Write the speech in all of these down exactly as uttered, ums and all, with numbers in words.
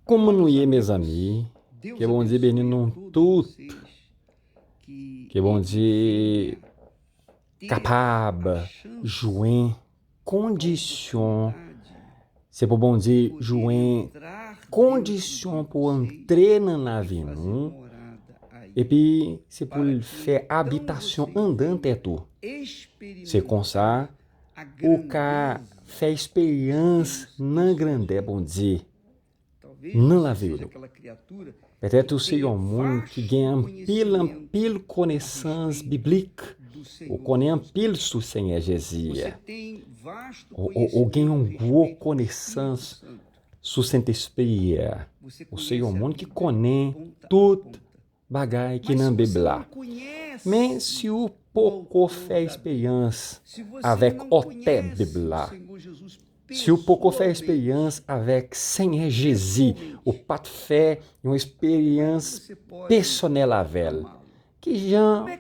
Kòman nou ye, mezanmi? Ke Bondye beni nou tout. Ke Bondye kapab jwenn kondisyon. Se pou Bondye jwenn kondisyon pou antre nan lavi nou. Epi se pou l fè abitasyon anndan tèt ou. Se konsa ou ka fè eksperyans nan grandè Bondye nan lavi w. Petèt ou se yon moun ki gen anpil, anpil konesans biblik. Ou konnen anpil sou Senyè Jezi. Ou, ou, ou gen yon gwo konesans sou Sentespri a. Ou se yon moun ki konnen tout bagay ki nan Bib la. Men si w poko fè eksperyans avèk otè Bib la, si w poko fè eksperyans avèk Senyè Jezi, ou pa t fè yon eksperyans pèsonèl avè l, ki jan,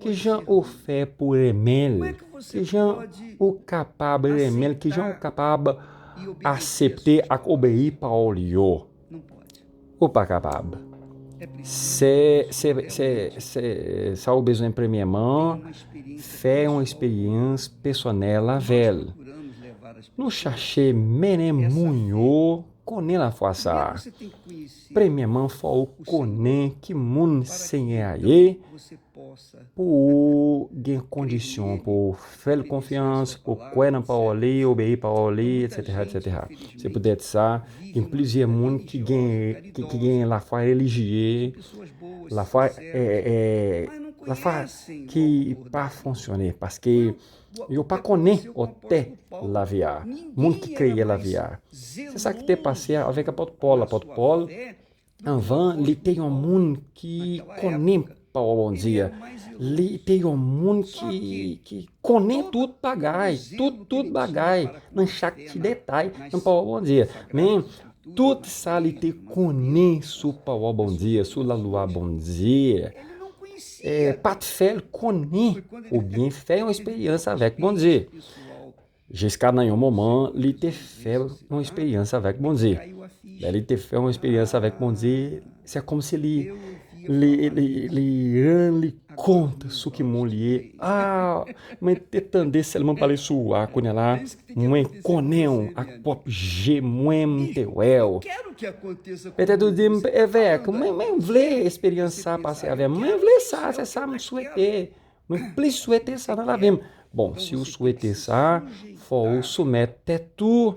ki jan ou fè pou renmen l? Ki jan ou kapab renmen l? Ki jan ou kapab aksepte ak obeyi pawòl yo? Ou pa kapab. Se, se, se, se, sa ou bezwen premyèman, fè yon eksperyans pèsonèl avè l. Nou chache mennen moun yo konnen lafwa sa a. Premyèman, fò ou konnen ki moun Senyè a ye, pou ou gen kondisyon pou w fè l konfyans, pou w kwè nan pawòl li, obeyi pawòl li, etsetera, etsetera. Se poutèt sa, gen plizyè moun ki gen, ki, ki gen lafwa relijye, lafwa, eh, eh, lafwa ki pa fonksyone, paske yo pa konnen otè lavi a, moun ki kreye lavi a. Se sa ki te pase avèk apot Pòl. Apot Pòl, anvan, li te yon moun ki konnen pawòl Bondye a. Li te yon moun ki, ki konnen tout bagay, tout, tout bagay, nan chak ti detay nan pawòl Bondye a. Men, tout sa li te konnen sou pawòl Bondye a, sou lalwa Bondye a, eh, pa t fè l konnen oubyen fè yon eksperyans avèk Bondye. Jiska nan yon moman, li te fè yon eksperyans avèk Bondye. Lè li te fè yon eksperyans avèk Bondye, se kòmsi li, li, li, li rann li kont sou ki moun li ye. Ah, mwen te tande sèlman pale sou ou a, kounye a la, mwen konnen w ak pwòp je mwen, m te wè w. Petèt ou di m, evèk, mwen, mwen vle eksperyans sa pase avè m. Mwen vle sa, se sa m swete. Mwen plis swete sa nan lavi m. Bon, si w swete sa, fò w soumèt tèt ou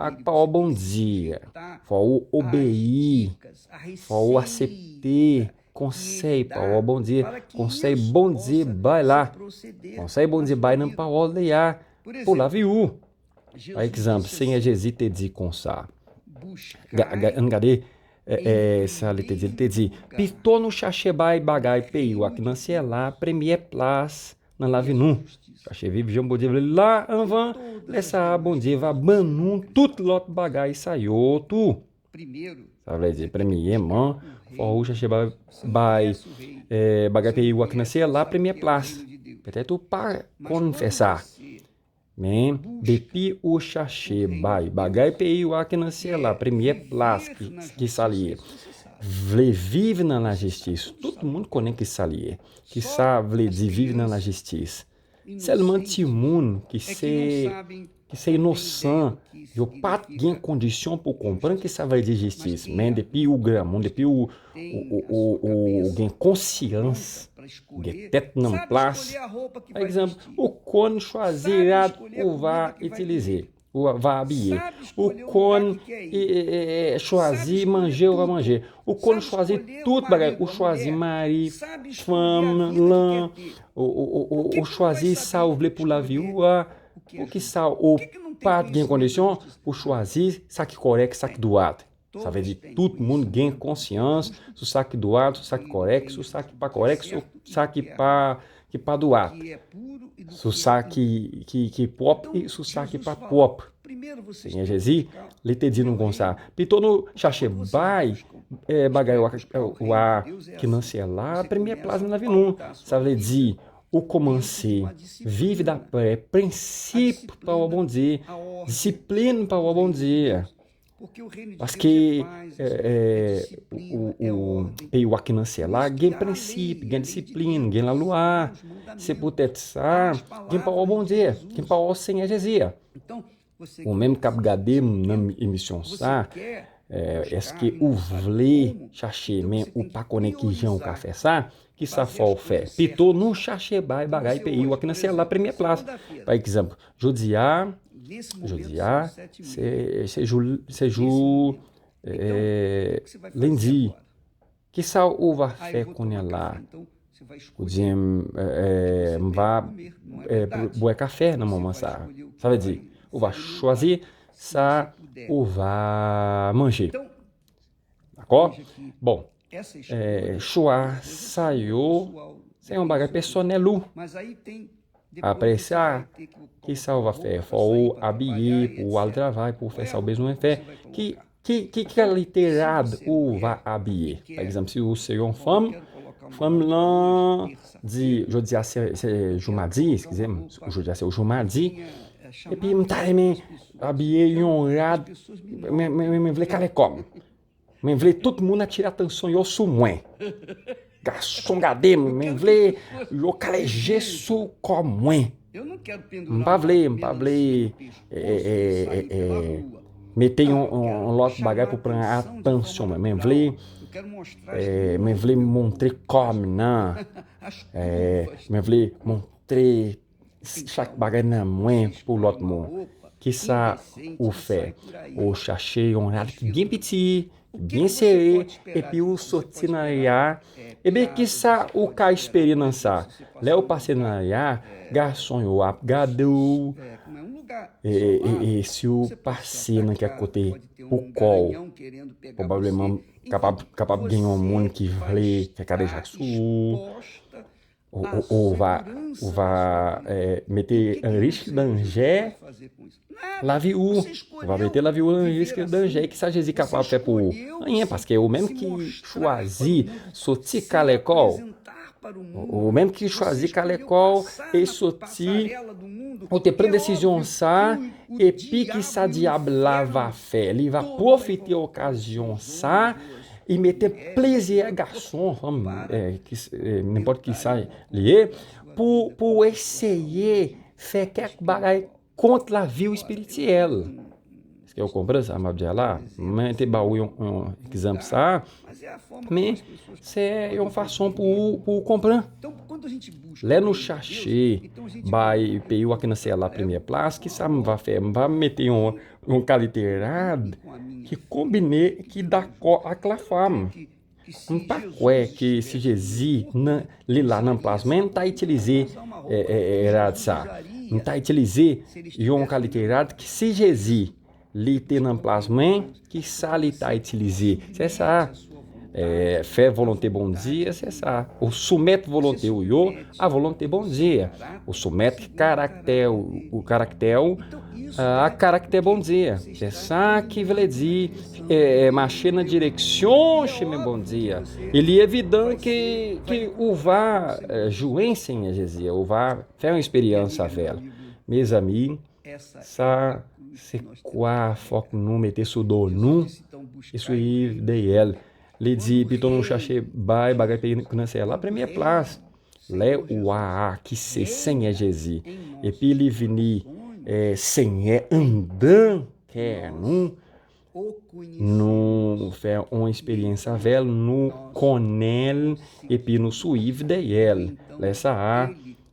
ak pawòl Bondye. Fò w obeyi. Fò w aksepte konsèy pawòl Bondye. Konsèy Bondye bay la. Konsèy Bondye bay nan pawòl li a pou lavi ou. Pa egzanp, Senyè Jezi te di konsa. Ga- ga- Ann gade, eh, eh, sa li te di. Li te di, pito nou chache bay bagay peyi w ak nan syèl la premyè plas nan lavi nou. Chache viv jan Bondye vle la anvan. Lè sa a, Bondye va ban nou tout lòt bagay sa yo tou. Sa vle di, premyèman, fò ou chache bay, bay, eh, bagay peyi w ak nan syèl la premyè plas. Petèt ou pa konn fè sa. Men, depi ou chache bay bagay peyi w a ki nan syèl la premyè plas, ki, ki sa l ye? Vle viv nan lajistis. Tout moun konnen ki sa l ye. Ki sa vle di viv nan lajistis? Sèlman timoun ki se, ki se inosan, yo pa t gen kondisyon pou konprann ki sa vle di jistis. Men depi ou granmoun, depi ou, ou, ou, ou, ou gen konsyans, ou gen tèt nan plas. Pa egzanp, ou konn chwazi rad ou va itilize, ou va abiye. Ou konn, e, e, e, e, chwazi manje ou va manje. Ou konn chwazi tout bagay. Ou chwazi mari, fanm lan. Ou, ou, ou, ou, ou chwazi sa ou vle pou lavi ou a. Poukisa ou pa t gen kondisyon pou chwazi sa ki kòrèk, sa ki dwat? Sa vle di tout moun gen konsyans sou sa ki dwat, sou sa ki kòrèk, sou sa ki pa kòrèk, sou sa ki pa, ki pa dwat, sou sa ki, ki, ki pwòp e sou sa ki pa pwòp. Senyè Jezi, li te di nou konsa, pito nou chache bay, eh, bagay w a, w a ki nan syèl la, premyè plas nan lavi nou. Sa vle di, ou kòmanse viv daprè prensip pawòl Bondye, disiplin pawòl Bondye. Paske, eh, eh, ou, ou, peyi w a ki nan syèl la gen prensip, gen disiplin, gen lalwa. Se poutèt sa, gen pawòl Bondye, gen pawòl Senyè Jezi a. Ou menm k ap gade m nan emisyon sa, eh, èske ou vle chache, men ou pa konnen ki jan ou ka fè sa? Kisa fò w fè? Pito nou chache bay bagay peyi w a ki nan syèl la premye plas. Pa egzanp, jodi a, jodi a, se, se jou, se jou, eh, lendi. Kisa ou va fè kounye a la? Ou di, m, eh, eh, m va, eh, bwè kafe nan moman sa. Sa vle di, ou va chwazi sa ou va manje. Dakò? Bon, eh, chwa sa yo, se yon bagay pèsonèl ou. Apre sa, kisa ou va fè? Fò ou abiye pou ou al travay, pou ou fè sa ou bezwen fè. Ki, ki, ki kalite rad ou va abiye? Pa egzanp, si ou se yon fanm, fanm lan di, jodi a se, se jou madi, eskize m, jodi a se jou madi, epi m ta renmen abiye yon rad, men, men, men, men vle kale kò m. Men vle tout moun atire atansyon yo sou mwen. Gason gade m, men vle yo kale je sou kò mwen. M pa vle, m pa vle, eh, eh, eh, eh, eh, mete yon, yon, yon lòt bagay pou pran atansyon mwen. Men vle, eh, men vle montre kò m nan. Eh, men vle montre chak bagay nan mwen pou lòt moun. Kisa ou fè? Ou chache yon rad ki byen piti, byen sere, epi ou soti nan ri a. Ebyen, kisa ou ka espere nan sa? Lè ou pase nan ri a, gason yo ap gade w. E, e, e, e si ou pase nan kèk kote pou kò w, pwobableman kapab, kapab gen yon moun ki vle fè kadejak sou ou. Ou, ou, ou va, ou va, eh, mete an risk danje lavi ou. Ou va mete lavi ou an risk danje. Kisa Jezi kapab fè pou ou? Anyen, paske ou menm ki chwazi soti kale kò w. Ou, ou menm ki chwazi kale kò w e soti, ou te pran desizyon sa, epi kisa dyab la va fè? Li va pwofite okazyon sa, li mete plizyè gason, fanm, eh, ki, eh, nenpòt ki sa li ye, pou, pou eseye fè kèk bagay kont lavi w espirityèl. Èske w konprann sa m ap di a la? Mwen te ba w yon, yon egzanp sa, men se yon fason pou, pou w konprann. Lè nou chache bay peyi w a ki nan syèl la premyè plas, kisa m va fè? M va mete yon, yon kalite rad ki konbine, ki dakò ak lafwa m. M pa kwè ke si Jezi nan, li la nan plas mwen, m ta itilize, eh, eh, eh, rad sa. M ta itilize yon kalite rad ki si Jezi li te nan plas mwen, kisa li ta itilize? Se sa. Eh, fè volonte Bondye, se sa. Ou soumèt volonte w yo a volonte Bondye. Ou soumèt karaktè ou, ou karaktè ou, ah, a karaktè Bondye. Se sa ki vle di, eh, eh, mache nan direksyon chemen Bondye. E li evidan ke, ke ou va, eh, jwenn Senyè Jezi, ou va fè yon eksperyans avè l. Mezanmi, sa se kwa fòk nou mete sou do nou e swiv dèyè l. Li di, pito nou chache bay bagay peyi ki nan syèl la premyè plas. Lè wa a, ki se Senyè Jezi, epi li vini, eh, Senyè anndan kè nou, nou fè yon eksperyans avè l, nou konnen l, epi nou swiv dèyè l. Lè sa a,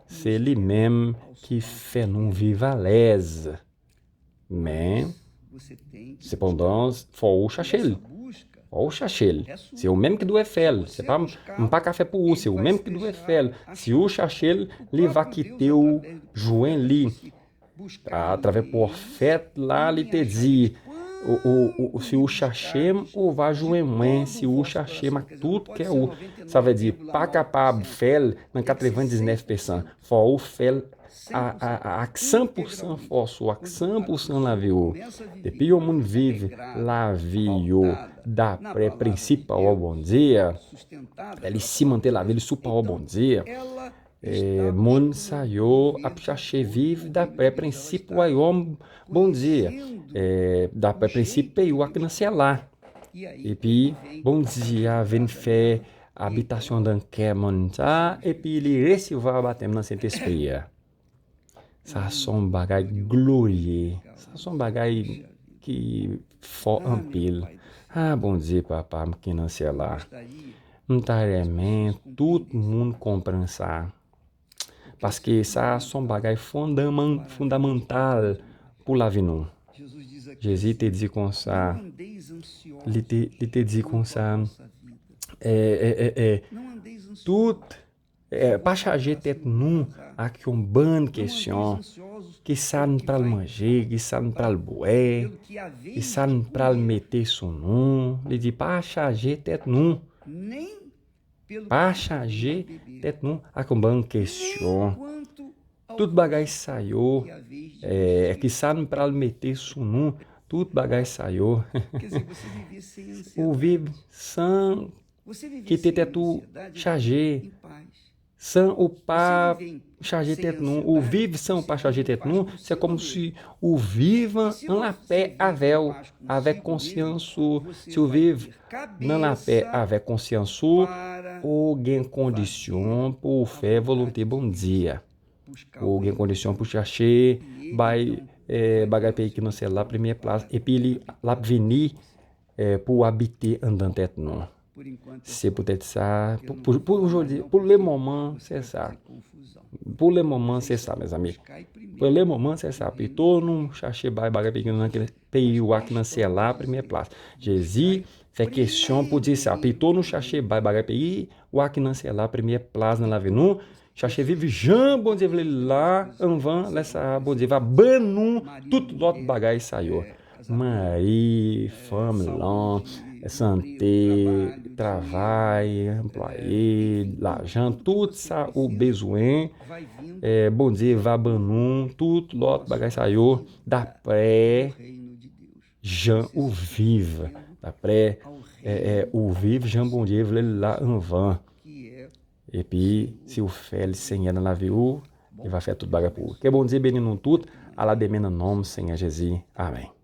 se li menm ki fè nou viv alèz. Men, sepandan, fò ou chache l. Fò ou chache l. Se ou menm ki dwe fè l. Se pa m, m pa ka fè pou ou, se ou menm ki dwe fè l. Si ou chache l, li va kite w jwenn li. Atravè pwofèt la, li te di, ou, ou, ou, si ou chache m, ou va jwenn mwen, si ou chache m ak tout kè ou. Sa vle di, pa kapab fè l nan katrevendiznèf pousan. Fò ou fè l a, a, a, ak san pousan fòs ou, ak san pousan lavi ou. Depi yon moun viv lavi yo dapre prensip pawòl Bondye a, lè li simante lavi li sou pawòl Bondye a, E, moun sa yo ap chache viv daprè prensip wayòm Bondye, e, daprè prensip peyi w ak nan syèl la. Epi, Bondye a vin fè abitasyon nan kè moun sa, epi li resevwa batèm nan Sentespri a. Sa se yon bagay glorye. Sa se yon bagay ki fò anpil. Ah, Bondye, Papa m ki nan syèl la. M ta renmen tout moun konprann sa. Paske sa se yon bagay fondaman-, fondamantal pou lavi nou. Jezi te di konsa, li te, li te di konsa, e, e, e, e, tout, e, pa chaje tèt nou ak yon bann kesyon. Kisa n pral manje, kisa n pral bwè, kisa n pral mete sou nou. Li di, pa chaje tèt nou. Pa chaje tèt nou ak yon bann kesyon. Tout bagay sa yo, e, kisa n pral mete sou nou, tout bagay sa yo. Ou viv san kite tèt ou chaje, san ou pa chaje tèt nou, ou viv san ou pa chaje tèt nou, se kòmsi ou viv an lapè avè w, avèk konsyans ou. Si ou viv nan lapè avèk konsyans ou, ou gen kondisyon pou w fè volonte Bondye a. Ou gen kondisyon pou chache bay, e, bagay peyi ki nan syèl la premyè plas, epi li, l ap vini, e, pou abite anndan tèt nou. Se poutèt sa, pou, pou, pou jodi, pou le moman, se sa. Pou le moman, se sa, mezanmi. Pou le moman, se sa. Pito nou chache bay bagay peyi ki nan peyi w ak nan syèl la premyè plas. Jezi fè kesyon pou di sa. Pito nou chache bay bagay peyi w ak nan syèl la premyè plas nan lavi nou. Chache viv jan Bondye vle l la anvan, lè sa a, Bondye va ban nou tout lòt bagay sa yo. Mari, fanm lan, sante, travay, anplwaye, lajan, tout sa ou bezwen, e, Bondye va ban nou tout lòt bagay sa yo daprè jan ou viv, daprè, e, e, ou viv jan Bondye vle l la anvan. Epi, si w fè l Senyè nan lavi ou, li va fè tout bagay pou ou. Ke Bondye beni nou tout. A la demen nan non Senyè Jezi. Amèn.